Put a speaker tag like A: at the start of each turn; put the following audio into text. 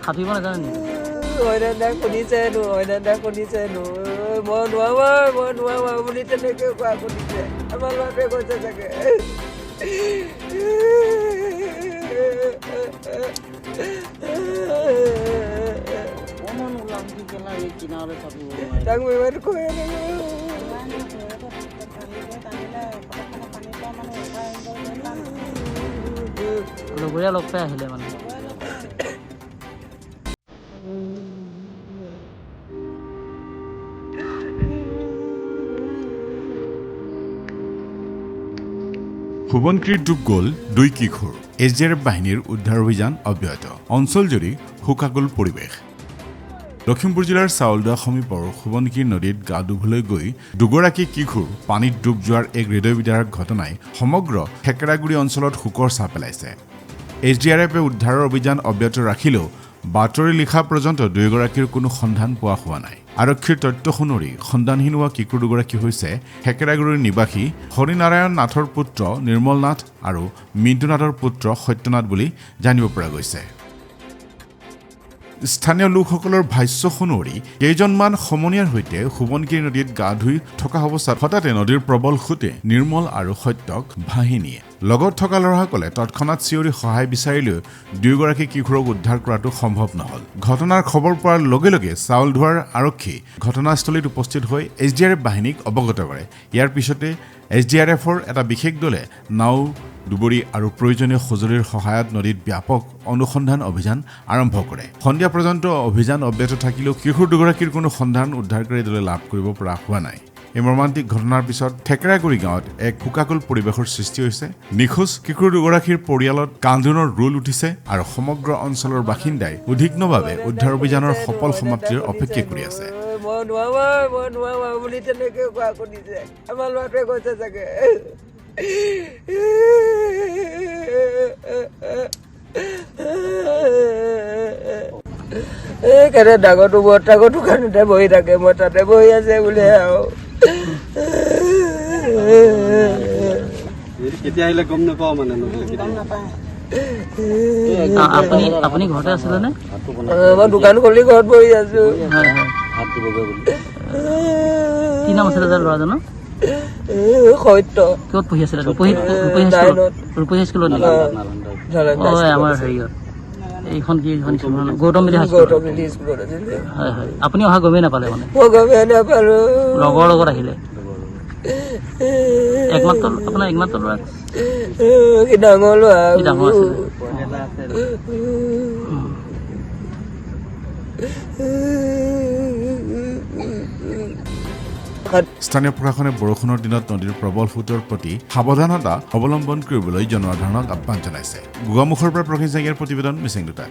A: সাঁতুৰিব নাজানে নেকি?
B: শুনিছে হেনো, শুনিছে হেনো, মই নোৱাৰো, মই নোৱাৰো বুলি তেনেকে কোৱা শুনিছে। আমাৰ ল'ৰাটোৱে কৈছে চাগে। তাক মই ইমান কৈয়ে থাকোঁ।
A: লগৰীয়া লগ পাই আহিলে মানে।
C: সোৱণশিৰিত ডুব গ'ল দুই কিশোৰ। এছ ডি আৰ এফ বাহিনীৰ উদ্ধাৰ অভিযান অব্যাহত। অঞ্চলজুৰি শোকাকুল পৰিৱেশ। লখিমপুৰ জিলাৰ চাউলদোৱা সমীপৰ সোৱণশিৰি নদীত গা ধুবলৈ গৈ দুগৰাকী কিশোৰ পানীত ডুব যোৱাৰ এক হৃদয় বিদাৰক ঘটনাই সমগ্ৰ থেকেৰাগুৰি অঞ্চলত শোকৰ ছাঁ পেলাইছে। এছ ডি আৰ এফে উদ্ধাৰৰ অভিযান অব্যাহত ৰাখিলেও বাতৰি লিখা পৰ্যন্ত দুয়োগৰাকীৰ কোনো সন্ধান পোৱা হোৱা নাই। আৰক্ষীৰ তথ্য অনুসৰি সন্ধানহীন হোৱা কিশোৰ দুগৰাকী হৈছে থেকেৰাগুৰিৰ নিবাসী হৰিনাৰায়ণ নাথৰ পুত্ৰ নিৰ্মল নাথ আৰু মিণ্টু নাথৰ পুত্ৰ সত্যনাথ বুলি জানিব পৰা গৈছে। স্থানীয় লোকসকলৰ ভাষ্য অনুসৰি কেইজনমান সমনীয়াৰ সৈতে সোৱণশিৰি নদীত গা ধুই থকা অৱস্থাত হঠাতে নদীৰ প্ৰবল সোঁতে নিৰ্মল আৰু সত্যক ভাহি নিয়ে। লগত থকা ল'ৰাসকলে তৎক্ষণাত চিঞৰি সহায় বিচাৰিলেও দুয়োগৰাকী কিশোৰক উদ্ধাৰ কৰাটো সম্ভৱ নহ'ল। ঘটনাৰ খবৰ পোৱাৰ লগে লগে চাউলধোৱাৰ আৰক্ষী ঘটনাস্থলীত উপস্থিত হৈ এছ ডি আৰ এফ বাহিনীক অৱগত কৰে। ইয়াৰ পিছতে এছ ডি আৰ এফৰ এটা বিশেষ দলে নাও, ডুবুৰী আৰু প্ৰয়োজনীয় সঁজুলিৰ সহায়ত নদীত ব্যাপক অনুসন্ধান অভিযান আৰম্ভ কৰে। সন্ধিয়া পৰ্যন্ত অভিযান অব্যাহত থাকিলেও কিশোৰ দুগৰাকীৰ কোনো সন্ধান উদ্ধাৰকাৰী দলে লাভ কৰিব পৰা হোৱা নাই। এই মৰ্মান্তিক ঘটনাৰ পিছত থেকেৰাগুৰি গাঁৱত এক শোকাকুল পৰিৱেশৰ সৃষ্টি হৈছে। নিখোজ কিশোৰ দুগৰাকীৰ পৰিয়ালত কান্দোনৰ ৰোল উঠিছে আৰু সমগ্ৰ অঞ্চলৰ বাসিন্দাই উদ্বিগ্নভাৱে উদ্ধাৰ অভিযানৰ সফল সমাপ্তিৰ অপেক্ষা কৰি আছে।
B: মই নোৱাৰো, মই নোৱাৰো বুলি তেনেকে কোৱা শুনিছে। আমাৰ ল'ৰাটোৱে কৈছে চাগে। এইকাৰণে ডাঙৰটো বৰ্তাকৰ দোকানতে বহি থাকে, মই তাতে বহি আছে বোলে আৰু।
D: কেতিয়া আহিলে গম নাপাওঁ মানে।
A: আপুনি ঘৰতে আছিলে নে?
B: মই দোকান খুলি ঘৰত বহি আছো।
A: হয় হয়। কি নাম আছিলে তাৰ ল'ৰাজনৰ?
B: সত্য।
A: ক'ত পঢ়ি আছিলে? ৰূপহী স্কুলত? ৰূপহী স্কুলত নেকি? অ, আমাৰ হেৰিয়ত এইখন কি এইখন গৌতম মিলি হাইস্কুল।
B: গৌতম মিলি স্কুলত আছিলে।
A: হয় হয়। আপুনি অহা গমেই নাপালে মানে?
B: মই গমেই নাপালো।
A: লগৰ লগত আহিলে? একমাত্ৰ আপোনাৰ একমাত্ৰ ল'ৰা?
B: সি ডাঙৰ ল'ৰা।
A: ডাঙৰ আছিলে।
C: স্থানীয় প্ৰশাসনে বৰষুণৰ দিনত নদীৰ প্ৰবল সোঁতৰ প্ৰতি সাৱধানতা অৱলম্বন কৰিবলৈ জনসাধাৰণক আহ্বান জনাইছে। গোগামুখৰ পৰা প্ৰসেন চাইকীয়াৰ প্ৰতিবেদন, মিচিং দুটা।